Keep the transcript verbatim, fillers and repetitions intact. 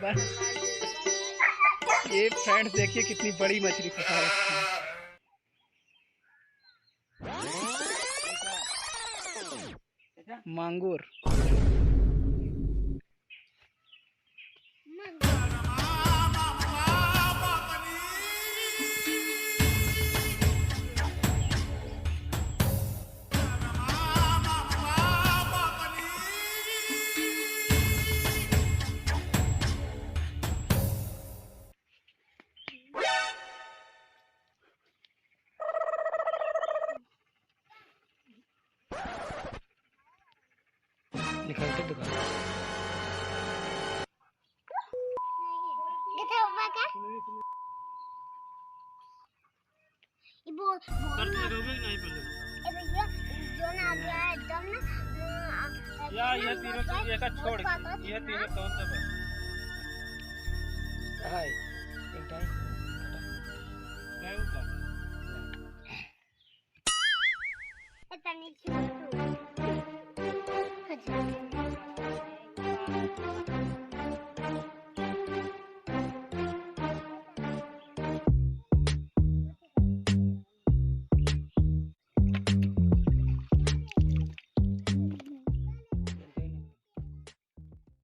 बस। ये friends, देखिए कितनी बड़ी मछली फंसा रखी है। मांगुर। निकलते दुकान। गधा हुआ का? ये बोल, बोल ना। ए भैया, जो ना अभी आया एकदम ना, अ, या, ये तीनों चीज एक छोड़ के, ये तीनों कौन सा बा? हाय, एक टाइम। क्या होता? ए, तनी छिपा तू। अच्छा।